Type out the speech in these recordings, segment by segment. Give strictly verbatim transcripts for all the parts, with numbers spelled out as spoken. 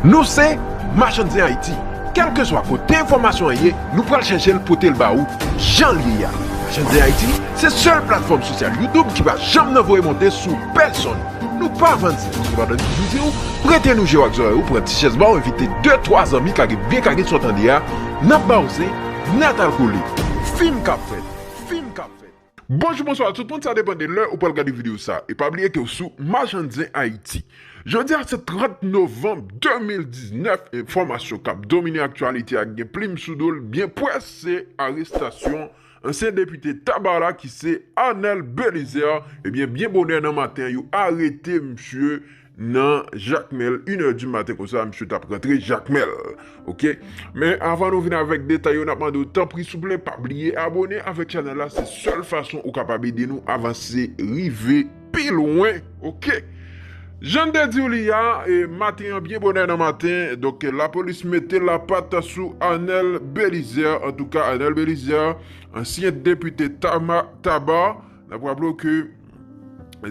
Nou se Machann Zen Ayiti. Kèlkeswa kote enfòmasyon an ye, nou pral chèche l pote l ba ou jan l ye a. Machann Zen Ayiti se sèl platfòm sosyal YouTube ki pa janm nan voye monte sou pèsonn. Nou pa vann zen. Sepandan, nou toujou di w, prete nou je w ak zòrèy ou, pran ti chèz ba w, envite de, twa zanmi, kage byen kage sa w tande a, n ap ba w zen nèt al kole. Fim k ap fèt. Fim k ap fèt. Bonjou, bonswa tout moun, sa depann de lè ou pral gade videyo sa. E pa bliye ke w sou Machann Zen Ayiti. Jodi a se trant novanm de mil diznèf, enfòmasyon k ap domine aktyalite a, gen plim sou do l, byen près, se arestasyon ansyen depite Taba la ki se Arnel Belizaire. Ebyen, byen bonè nan maten an, yo arete misye nan Jakmèl, inè di maten konsa, misye t ap rantre Jakmèl. Oke? Men avan nou vin avèk detay yo, n ap mande w, tanpri, souple, pa bliye abone avèk chanèl la. Se sèl fason ou kapab ede nou avanse, rive pi lwen. Oke? Jan n te di w li a, e, maten an, byen bonè nan maten, donk, lapolis mete lapat sou Arnel Belizaire. Antouka, Arnel Belizaire, ansyen depite Tama-, Taba, n ap raple w ke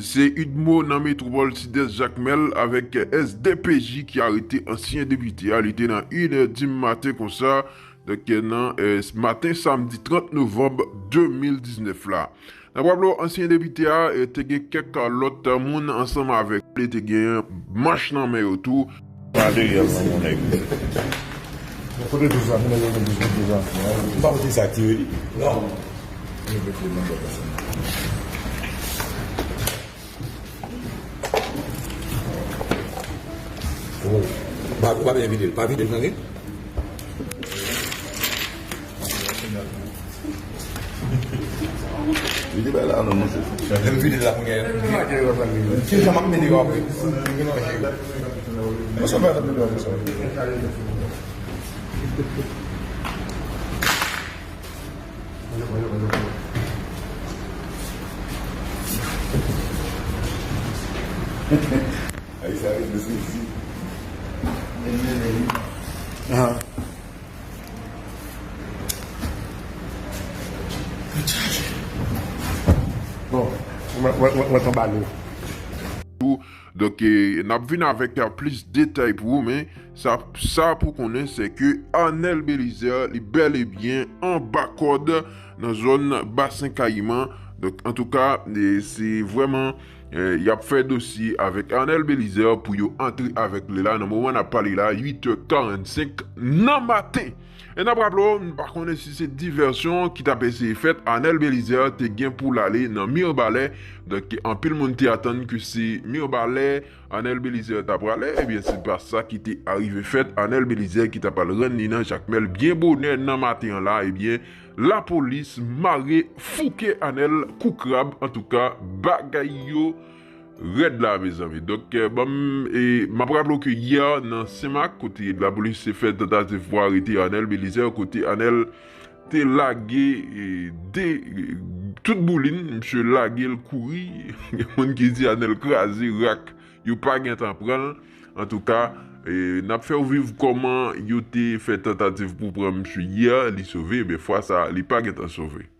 se UDMO nan metwopòl Sidès Jakmèl avèk S D P J ki arete ansyen depite a. Li te nan inè di maten konsa, donk, nan, eh, maten samdi trant novanm de mil diznèf la. N ap raple w, ansyen depite a, eh, te gen kèk lòt moun ansanm avèk li, te gen manch nan men yo tou. Kote douz la? Mwen kote douz la? M pa kote sa ki yo di. Non. Pa, pa byen vide l, pa vide l, tande. Vide bay la non, monchè. Lè m vide la kounye a. Ki jan m ap mele yo apre? Mwen sa pa tande yo apre sa. Ayisyen ap reflechi. Ah. Bon, mwen, mwen, mwen, mwen konbale. Donk, eh, n ap vin avèk, eh, plis detay pou ou, men sa, sa pou konnen, se ke Arnel Belizaire, li bèl e byen anba kòd nan zòn Basen Kayiman. Donk, antouka, eh, se vrèman, eh, y ap fè dosye avèk Arnel Belizaire pou yo antre avèk li la. Nan moman n ap pale la, uit è karannsenk nan maten. E n ap raple w, m pa konnen si se divèsyon ki t ap eseye fèt, Arnel Belizaire te gen pou l ale nan Mibalè. Donk, anpil moun te atann ke se Mibalè Arnel Belizaire ta prale. Ebyen, se pa sa ki te arive fèt. Arnel Belizaire ki ta pral rann li nan Jakmèl byen bonè nan maten an la, ebyen, lapolis mare fouke Arnel kou krab. Antouka, bagay yo rèd la, mezanmi. Donk, eh, ban m, e, m ap raple w ke yè nan Senmak, kote lapolis te fè tantativ pou arete Arnel Belizaire, kote Arnel te lage, e, de, e, tout boulin, misye lage l kouri. Gen moun ki di Arnel kraze rak, yo pa gentan pran l. Antouka, e, n ap fè w viv kòman yo te fè tantativ pou pran misye yè, li sove, men fwa sa, li pa gentan sove.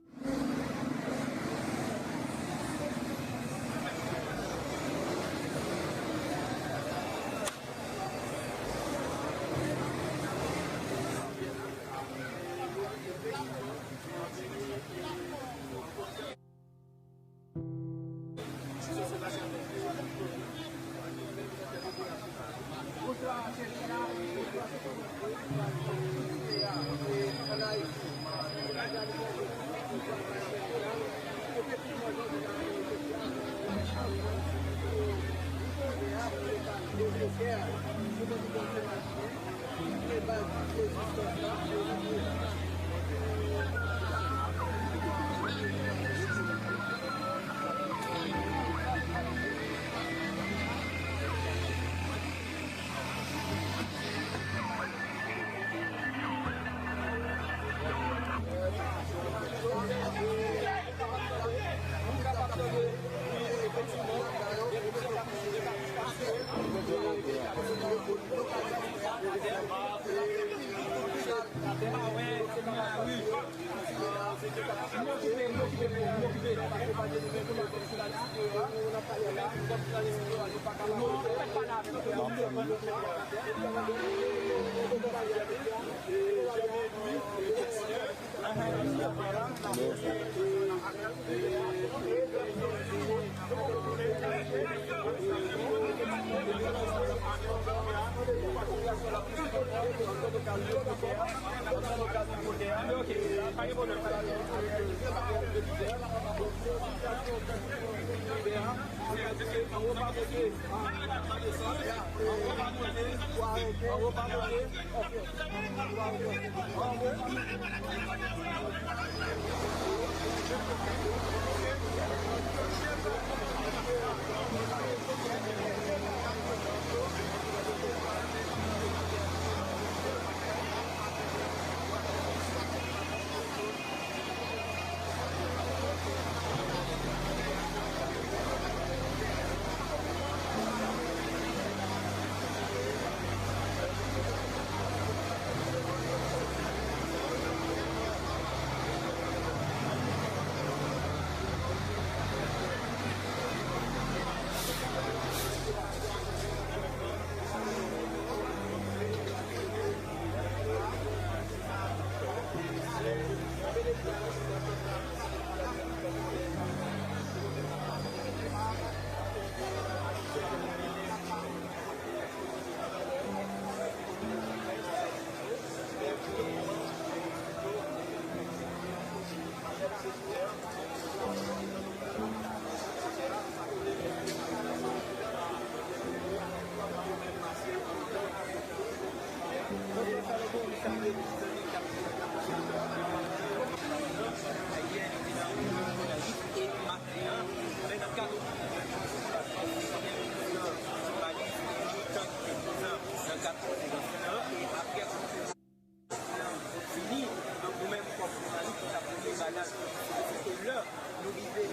Fini, donk nou menm kòm jounalis, nou t ap poze bagay, se lè nou rive.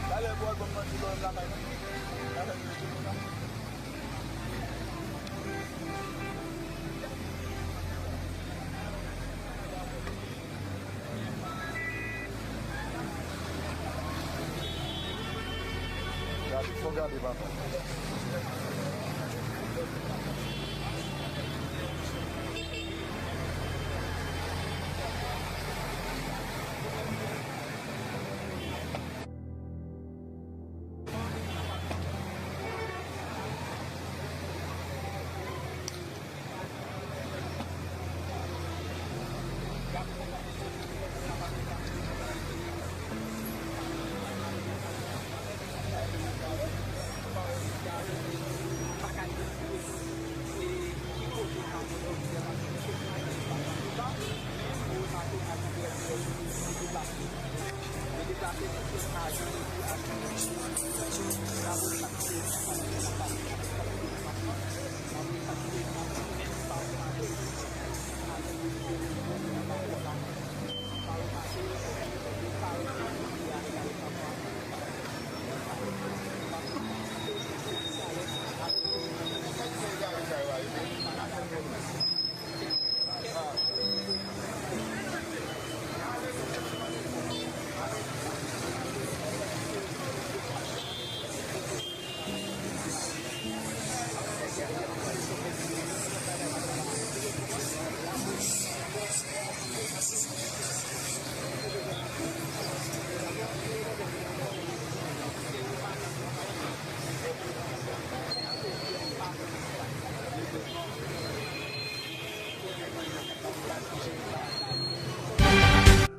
Talè pou al ban m manti lò lakay mwen. Gade, fò gade, papa.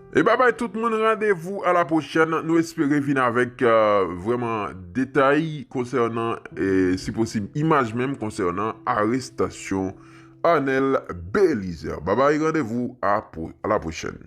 E babay tout moun, randevou a la pwochèn. Nou espere vin avèk euh, vrèman detay konsènan, e si posib, imaj menm konsènan arestasyon Arnel Belizaire. Babay, randevou a, a la pwochèn.